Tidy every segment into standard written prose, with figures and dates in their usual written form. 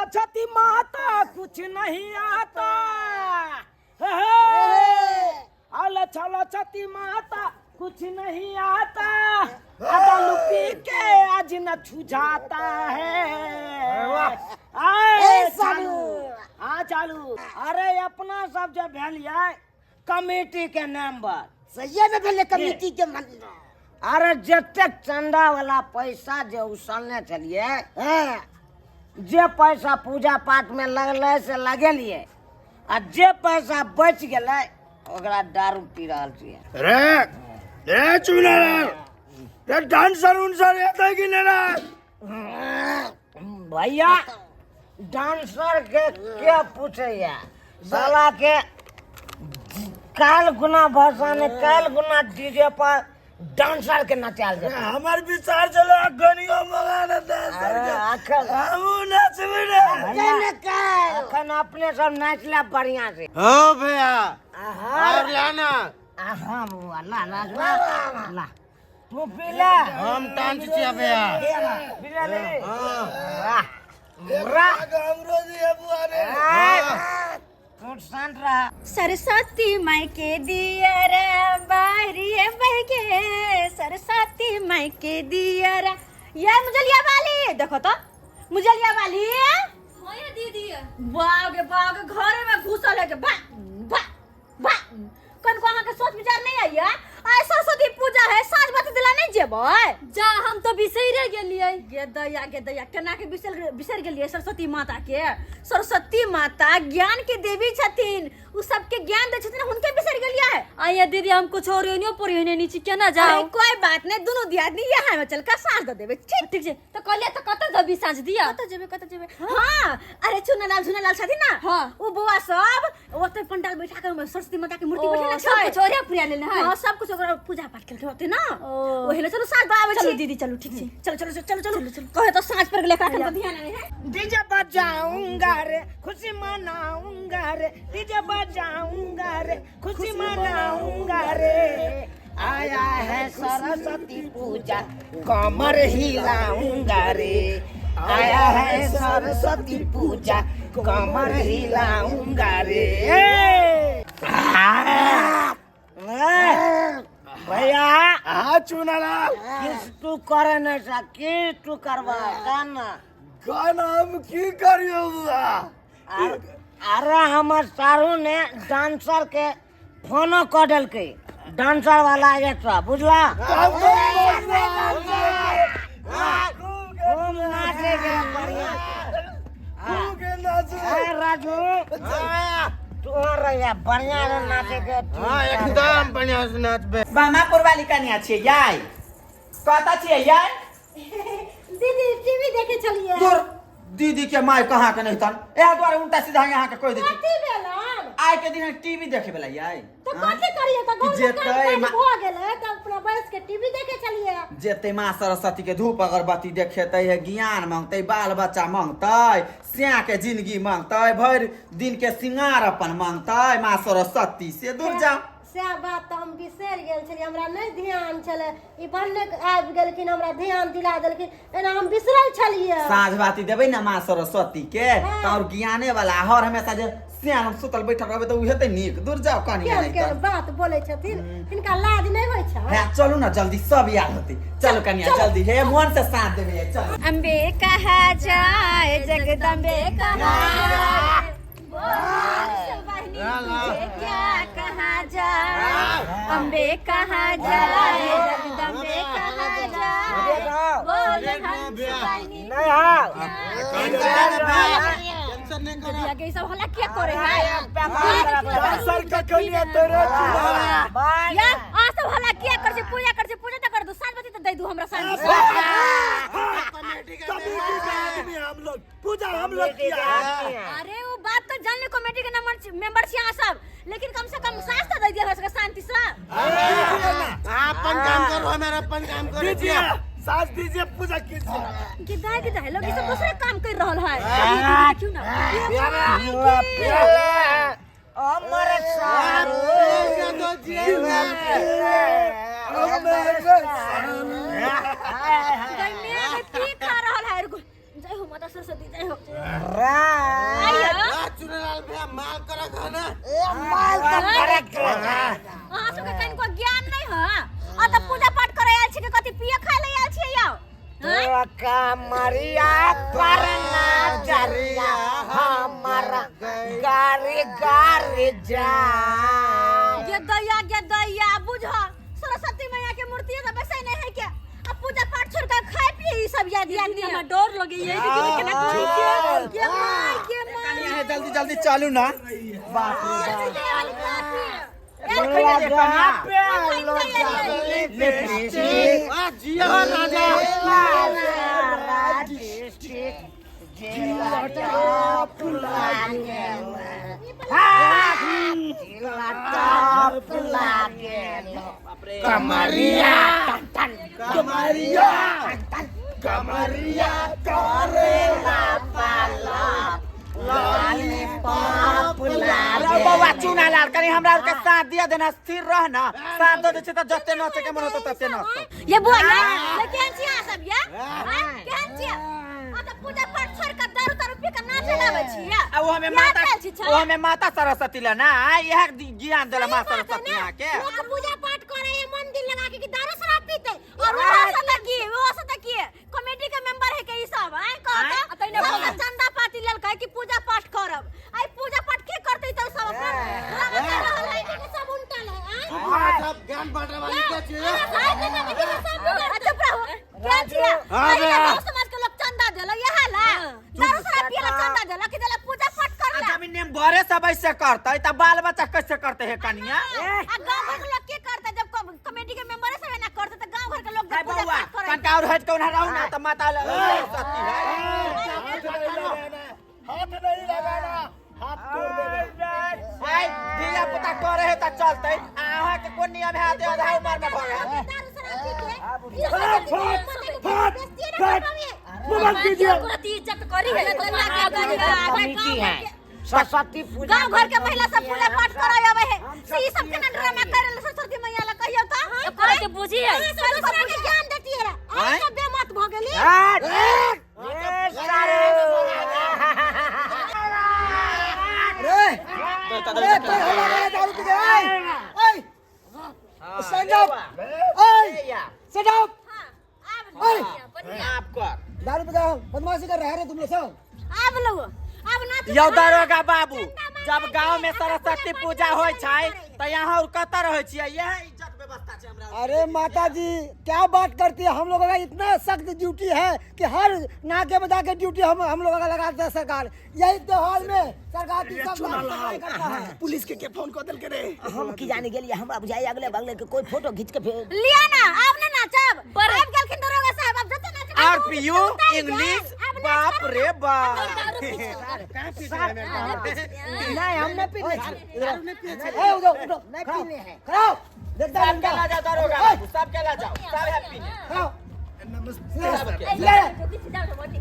छला छती माता कुछ नहीं आता। हे हे। अल छला छती माता कुछ नहीं आता, अदल पी के आज न छुझाता है। आए चालू, हाँ चालू। अरे अपना सब जे भेल ये कमेटी के मेंबर, सही में भेलै कमेटी के मेंबर। अरे जतेक चंदा वाला पैसा जे उसलने छलिए, हाँ, जे पैसा पूजा पाठ में लगलै से लगेलिए, आ जे पैसा बचि गेलै ओकरा दारू पी रहल छियै। रे रे चुनालाल रे, डांसर उन्सर एतै कि नहि रे? भैया डांसर के के पूछैया, साला के काल गुना भसाने काल गुना डीजे पर डांसर के नचाल जेतै। हमर विचार चलो गनियो मंगा ने डांसर के, अखन हमहूँ नाचबै रे। भैया, अखन अपने सब नाच ले बढ़िया से। हो भैया, आहा और लाना। आहा बुआ, ला ला ला ला, तू पी ले। हम डांस छियै भैया। पी ले ले। वाह वाह, हमरो दिया बुआ रे। तू शांत रह। सरस्वती माई के दियरा बारिए बहके, सरस्वती माई के दियरा। ये मुजलिया वाली देखो तो, मुजलिया वाली। हाँ ये दीदी। बाग बाग घरे में घुसल है के बा बा बा। कन को अहाँ के सोच विचार नहीं आई है? आइ सरस्वती पूजा है, साँझ बाती दिला नहीं जेबै? जा हम तो बिसैरे गेलियै। गे दैया गे दैया, केना के बिसर बिसर गेलियै सरस्वती माता के? सरस्वती माता ज्ञान के देवी छथिन, उ सबके ज्ञान दै छथिन, हुनके बिसर गेलियै। आइया दीदी, हम कुछ और एनियो पढ़ियो नहीं छी, केना अरे जाओ? कोई बात नहीं, दुनू दियादनी यहाँ में चल के साँझ दे देबै। ठीक ठीक छै, तऽ कहलियै तऽ कतऽ देबी साँझ दिया? कतऽ जेबै, कतऽ जेबै? हाँ, अरे चुनालाल झुनालाल छथिन ना, हाँ। उ बौआ सब ओते पंडाल बैठा के ओमे सरस्वती माता के मूर्ति ओ, बैठेले सब छै। कुछ ओरिया पुरिया लेने है। हाँ, सब कुछ ओकरा पूजा पाठ केलकै होते ना। ओ। ओहे ले चलू, साँझ आबै चलू छी। दीदी, चलू, ठीक छै। चलो चलो चलो चलो चलो, कहे तो साँझ पर गेलै, एकरा ध्यान नहीं है। डीजे बजाऊंगा रे खुशी मनाऊंगा रे, डीजे बजाऊंगा रे खुशी मनाऊंगा रे। आया है सरस्वती पूजा कमर हिलाऊंगा रे, आया है सरस्वती पूजा कमर हिलाऊंगा रे। भैया हाँ चुनालाल, किस तू करे नहीं सा, की तू करबा गाना? गाना हम की करियो बुआ? अरे हमर सारू ने डांसर के फोनो कऽ देलकै, डांसर वाला एक्स्ट्रा बुझला, खूब नाचे के बढ़िया से। ए राजू, तू रहिया बढ़िया से नाचे के। हाँ, एकदम बढ़िया से नाचबै। बामापुर वाली कनिया छियै याय, कतऽ छियै याय? दीदी टीवी देखे छलियै। तोर दीदी के माय कहाँ के नहीं तन, एह दुआरे उल्टा सीधा यहाँ के कह दै छी। कथी भेलन? आइ के दिन टीवी देखे वाला याय। तो कथी करिए? तो घर में जेतै काम काज भऽ गेलै तऽ अपना बैस के टीवी देखे छलियै। जेतै माँ सरस्वती के धूप अगरबत्ती देखेतै है, ज्ञान मांगतै, बाल बच्चा मांगतै, स्या के जिंदगी मांगतै, भरि दिन के सिंगार अपन मांगतै माँ सरस्वती से। दूर जाओ। सएह बात तऽ हम बिसरि गेल छलियै, हमरा नहि ध्यान छलै। ई भन्ने आबि गेलखिन, हमरा ध्यान दिला देलखिन, एना हम बिसरल छलियै। साँझ बाती देबै ने माँ सरस्वती के तऽ और ज्ञाने वाला हर हमेशा जे सियान हम सुतल बैठल रहबै तऽ ओ हेतै नीक? दूर जाओ कनिया। केहन नहि केहन तऽ बात बोलै छथिन, हिनका लाज नहि होइ छै? हे चलू ने जल्दी, सब याद होतै। चलू कनिया जल्दी, हे मोन से साथ देबै, चलू। अम्बे कहा जाए जगदम्बे कहा जाए, बोल तुझे क्या कहा जाए, अम्बे कहा जाए जगदम्बे कहा जाए, बोल हंस वाहिनी। नहीं हाँ टेंशन नहीं करो। आगे सब हल्ला क्या करे है? डांसर के कनिया तेरे चुनालाल। यार आ सब हल्ला क्या कर छे? पूजा कर छे, पूजा त कर दू, साँझ बत्ती त दे दू हमरा साँझ। कमेटी के आदमी हम लोग, पूजा हम लोग किया है। अरे वो बात तो जान ले, कमेटी के नंबर मेंबर छी अहाँ सब, लेकिन कम से कम साँझ तो दे दिया हमरा सबके शांति से। अपन काम करो, हमारा अपन काम करो। दीजिए सास, दीजिए, पूजा कीजिए। गिद्दा गिद्दा है लोग, ई सब दूसरे काम कर रहल है, देखियो ना। अमर सारू, गई में की खा रहल है? रुको, जय हो माता। माता सरस्वती जय हो। राज चुनलाल भैया माल करक है ना। ए माल का फरक है। अहाँ सबके कनिको ज्ञान नहीं है आ त पूजा पाठ करे आयल छी के कथी पिए खाए ले आयल छी यौ? तोरा कमरिया करना जरिया हमारा गारी गारी जा। गे दैया गे दैया बुझ सरस्वती मैया के मूर्ति त बैसै नहीं है के आ पूजा पाठ छोड़ के खाए पिए ई सब याद याद दीदी हमरा डर लगे ये देखियो केना करै छै। गे माय गे माय। कनिया है जल्दी जल्दी चलू ना। बाप रे लिपस्टिक आ जिया राजा कमरिया कमरिया कमरिया करेला पाला लॉलीपॉप अरे बौआ चूना लाल कनी हमरा आर के साथ दिया देना स्थिर रह ना साथ दे दे छै त जते नचे के मन होतो तते नचतो। ये बुआ ये ये केहन छी अहाँ सब ये? आँय, केहन छी आ त पूजा पाठ छोड़ के दारू तारू पी के नाचे लाबै छी ये। आ वो हमें माता याद आयल छी वो हमें माता सरस्वती ला ना यह ज्ञान देला माँ सरस्वती यहाँ के। लोग पूजा पाठ करे है मंदिर लगा के कि दारू शराब पीते और वो सब त की वो सब त की कमेटी के मेंबर है के ई सब आँय कहत तैने सब त चंदा पाती लेलकै कि पूजा पाठ करब। आई पूजा पाठ के करतै त सब अपन ड्रामा कर रहल है। सब उल्टल है आँय? सब ज्ञान बांटने वाली के छी। चुप रहो केहन छियै? एहि गाँव समाज के लोग चंदा देलक इएह ला दारू शराब पिए ला चंदा देलक कि देलक पूजा पाठ कर ला। जब नेम घरे सब ऐसे करतै त बाल बच्चा कैसे करते है कनिया? आ गांव घर के लोग के करते जब कमेटी के मेंबर सब एना करते त गांव घर के लोग है जब पूजा बौआ पाठ करे कनका और हट के उन्हें रहू ना त माता सरस्वती है। हाथ नहीं लगाना हाथ तोड़ देगा। हाय धिया पुता करे है त चलतै आ अहाँ के कोन नियम है आधे आधा उमर में भऽ गेल। दारू शराब पी के फट फट फट मोबाइल कीजिए। तुरंत इज्जत करी है कमिटी है सरस्वती पूजा गांव घर के महिला सब पूजा पाठ करे आवे है से ई सब केना ड्रामा करे ले सरस्वती मैया ला कहियो त करे के बुझी है। सब दूसरा के ज्ञान देती है आँय सब बेमत भ गेली। अरे अरे तोर हल्ला करे दारू पी के ओए ओए स्टैंड अप ओए स्टैंड अप ओए आप कर दारू पी के बदमाशी कर रहे हैं तुम लोग सब। आब लो आब नाच यौ दरोगा बाबू जब गांव में सरस्वती पूजा होय छै त यहाँ और कतऽ रहै छियै? यह इज्जत व्यवस्था छै हमरा। अरे माता जी क्या बात करती है, हम लोगों का इतना सख्त ड्यूटी है कि हर नाके में जाके ड्यूटी हम लोगों का लगाता है सरकार। यही त्योहार में सरकार की सब साफ सफाई करता है। पुलिस के फोन कर देल के रे। हम की जाने गेलिए हमरा बुझाई अगले बगले के कोई फोटो खींच के भेज लिया ना आब ना नाचब आब गेलखिन दरोगा साहब आब जते नाचब आर पीयू इंग्लिश बाप रे बाप। नहीं हम नहीं पीने ए उधर उठो नहीं पीने हैं। खड़ा हो, देखता है सब के ला जाओ दरोगा बाबू सब के ला जाओ सब हैप्पी है। खड़ा हो।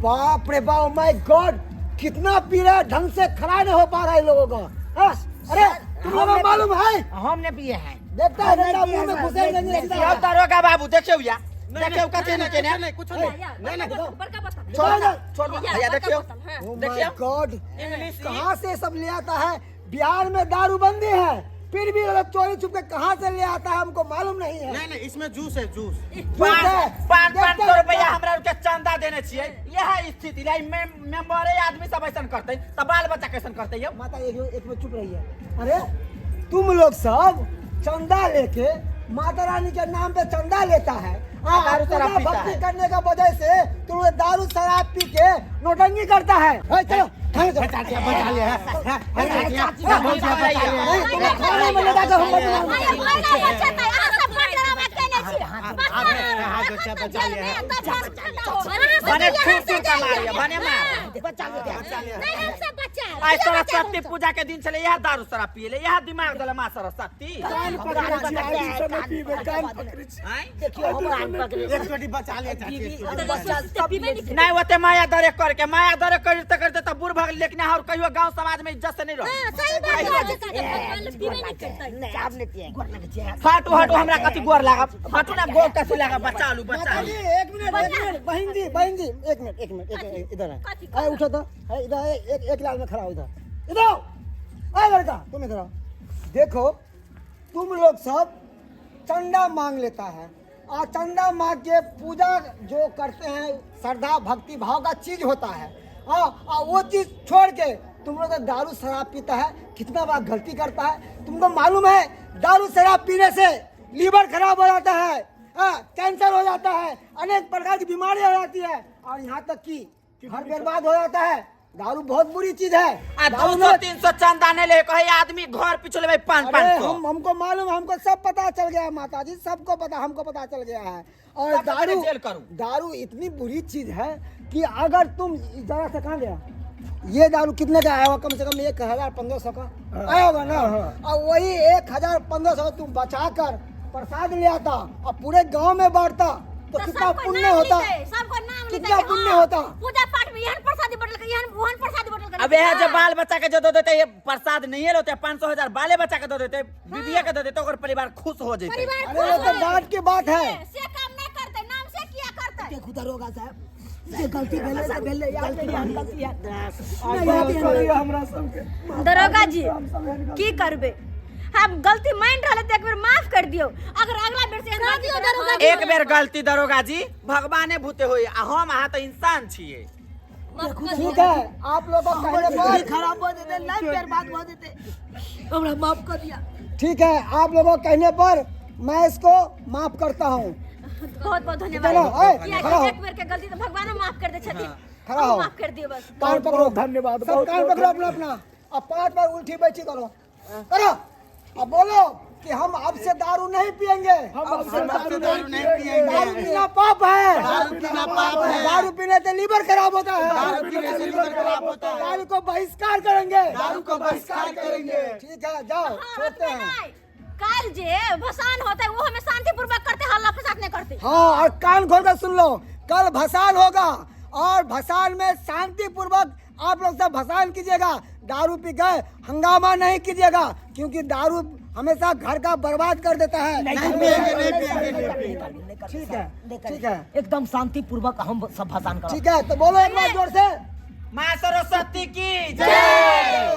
बाप रे बाप my God कितना पी रहा है, ढंग से खड़ा नहीं हो पा रहा है लोगों का। हाँ? अरे तुम लोगों को मालूम है हम नहीं पिए हैं। देखता है डंडा मुंह में घुसेड़ देंगे सीधा। यौ दरोगा बाबू देखियौ या देखियौ कथी ने केने नहीं कुछ नहीं नहीं नहीं बड़का बोतल छोड़ो ना। छोड़ भैया देखियौ Oh my देखियौ गॉड इंग्लिश कहाँ से सब ले आता है? बिहार में दारूबंदी है फिर भी ये लोग चोरी छुप के कहाँ से ले आता है हमको मालूम नहीं है। नहीं नहीं इसमें जूस है जूस। झूठ है। पाँच पाँच देखते सौ रुपया हमरा के चंदा देने छियै। यह स्थिति लाई मेंबरे आदमी सब ऐसन करतै त बाल बच्चा कैसन करतै यौ? माता एक मिनट चुप रही है। अरे तुम लोग सब चंदा लेके माता रानी के नाम पे चंदा लेता है दारू शराब पूजा पीता भक्ति है। करने का वजह से तुम लोग दारू शराब पी के नौटंकी करता है। ए, चलो खाने चलो। नहीं, तुम लोग खाने में लगा के हम बदनाम आय भैला बचत है अहाँ सब बड़ ड्रामा केने छी। भने थूक थूक के मारिय भने मार। नहीं हम सब बच्चा आइ सरस्वती पूजा के दिन छलै यह दारू शराब पियले यह दिमाग देले माँ सरस्वती। कान पकड़े छी आज ई समय पीबे कान पकड़े छी। आँय? देखियो हमरा कान पकड़े एक चोटी बचा लिया चाची एक चोटी। बच्चा सब नहीं ओते माया दरे करके माया दरे करते करते त तऽ बूढ़ भऽ गेल, लेकिन अहाँ और कहियो गांव समाज में इज्जत से नहीं रह। हां, सही बात है। भगवान ले पीबे नहीं करतै। नहीं, आब नहीं पिएंगे। गोर लगे छियै। हटू हटू, हमरा कथी गोर लागब, हटू ना, गोर कथी लागब, बचा लू बचा लू। माताजी, एक मिनट एक मिनट, बहन जी बहन जी, एक मिनट एक मिनट, एक मिनट, इधर है। कथी? आए उठो तो, है इधर है, एक एक लाल में खड़ा हो, इधर इधर आओ। आए लड़का तुम इधर आओ। देखो तुम लोग सब चंदा मांग लेता है और चंदा मांग के पूजा जो करते हैं श्रद्धा भक्ति भाव का चीज होता है। हाँ, और वो चीज छोड़ के तुम लोग तो दारू शराब पीता है, कितना बार गलती करता है तुमको मालूम है? दारू शराब पीने से लीवर खराब हो जाता है, हाँ, कैंसर हो जाता है, अनेक प्रकार की बीमारी हो जाती है और यहाँ तक कि घर बर्बाद हो जाता है। दारू बहुत बुरी चीज है। आ दारू 200 300 चंदा नहीं ले कहे आदमी घर पीछे लेबै 5 अरे 500। हम हमको मालूम, हमको सब पता चल गया है माताजी, सबको पता, हमको पता चल गया है। और सबसे पहले दारू जेल करूं। दारू इतनी बुरी चीज है कि अगर तुम जरा से कहाँ गया ये दारू कितने का आया होगा? कम से कम 1000-1500 का आया होगा ना। और वही 1000-1500 तुम बचा कर प्रसाद ले आता और पूरे गांव में बांटता तो तो कितना सबको पुण्य नाम होता, लिखतै, सबको नाम लिखतै कितना कि पुण्य हाँ, होता। पूजा पाठ में एहन प्रसादी बटल एहन ओहन प्रसादी बटल। अब यह जब बाल बच्चा के जो दे देते ये प्रसाद नहीं लेते, 500 हजार बाले बच्चा के दे देते, बीबिया के दे देते, ओकर परिवार खुश हो जेते। परिवार अरे वो खुश तो होय। बात की बात है। से काम नहीं करते, नाम से किया करते। देखू दरोगा साहब, जे गलती भेलै से भेलै, यार नहीं हम गलती है। हमरा सबके दरोगा जी की करबे, हम गलती मान रहले त एक बेर माफ कर दियो। अगर अगला बेर से एहन कर गलती दियो करब, दरोगा जी। एक बेर गलती दरोगा जी भगवाने भूते होई, आ हम अहाँ तऽ इंसान छियै। ठीक है, आप लोगों को कहने पर खराब हो जेतै, लाइफ बर्बाद हो जेतै, हमरा माफ कर दिया। ठीक है, आप लोगों के कहने पर मैं इसको माफ करता हूँ। बहुत बहुत धन्यवाद। चलो, ए, किया खड़ा हो। कि एक बेर के गलती तो भगवानो माफ कर दे छथिन। खड़ा हो। अहूँ माफ कर दियो बस। कान पकड़ो, धन्यवाद, सब बहुत कान बहुत पकड़ो अपना अपना। अब 5 बार उल्टी बैठी करो करो, अब बोलो कि हम अब से दारू नहीं पिएंगे। हम अब से हम अब से दारू दारू नहीं नहीं पिएंगे। दारू पीना पाप है, दारू पीना पाप है। दारू पीने से लीवर खराब होता है, दारू पीने से लीवर खराब होता है। दारू को बहिष्कार करेंगे, दारू को बहिष्कार करेंगे। ठीक है जाओ, हाँ, छोड़ते हटबे हैं। नहीं। कल जे भसान होते वो हमें शांतिपूर्वक करते, हल्ला फसाद नहीं करते। हाँ, और कान खोल कर सुन लो, कल भसान होगा और भसान में शांतिपूर्वक आप लोग सब भसान कीजिएगा। दारू पी गए हंगामा नहीं कीजिएगा, क्योंकि दारू हमेशा घर का बर्बाद कर देता है। नहीं पिएंगे, नहीं पिएंगे, नहीं पिएंगे। ठीक है, ठीक है, एकदम शांति पूर्वक हम सब भसान करब। ठीक है, तो बोलो एक बार जोर से, माँ सरस्वती की जय,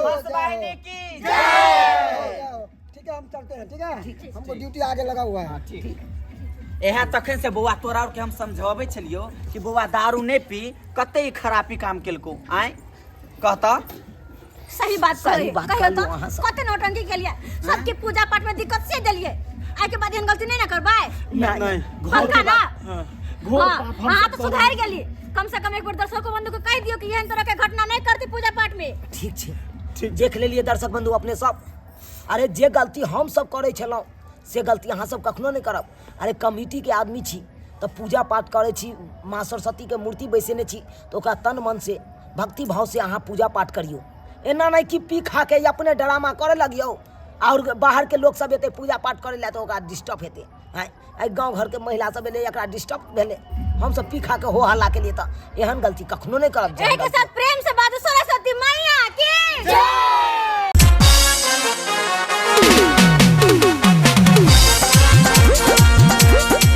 हंसवाहिनी की जय। ठीक है, हम चलते हैं। ठीक है, हमको ड्यूटी आगे लगा हुआ है। इएह तखन से बौआ तोरा और के हम समझाबै छलियो कि बौआ दारू नहीं पी, कते ई खरापी काम केलको आय कहता। सही बात सही कही बात कहियो कहलहुँ तो अहाँ सब। कते नौटंकी केलिए, सबके पूजा पाठ में दिक्कत से देलिए, आइ के बाद एहन गलती नहीं ना करबै। नहीं, पक्का ना? घोर हाँ, पाप हम हाँ सब तो करब। सुधार गेली। कम से कम एक बेर दर्शक बंधु के कहि दियो कि एहन तरह के घटना नहीं करती पूजा पाठ में। ठीक छै, देख लेलिए दर्शक बंधु अपने सब। अरे जे गलती हम सब करै छलहुँ से गलती अहाँ सब कखनो नहि करब। अरे कमिटीके आदमी छी तऽ पूजा पाठ करै छी, माँ सरस्वतीके मूर्ति बैसेने छी तऽ ओकरा तन मन से भक्ति भाव से अहाँ पूजा पाठ करियौ। एना नहि कि पी खा के अपने ड्रामा करे लगियौ और बाहर के लोग सब एतै पूजा पाठ करे लए तऽ ओकरा डिस्टर्ब हेतै। आँय, एहि गाँव घरके महिला सब एलै एकरा डिस्टर्ब भेलै, हमसब पी खा के हो हल्ला केलियै तऽ एहन गलती कखनो नहि करब। एहि के साथ प्रेम से बाजू सरस्वती मैया की जय।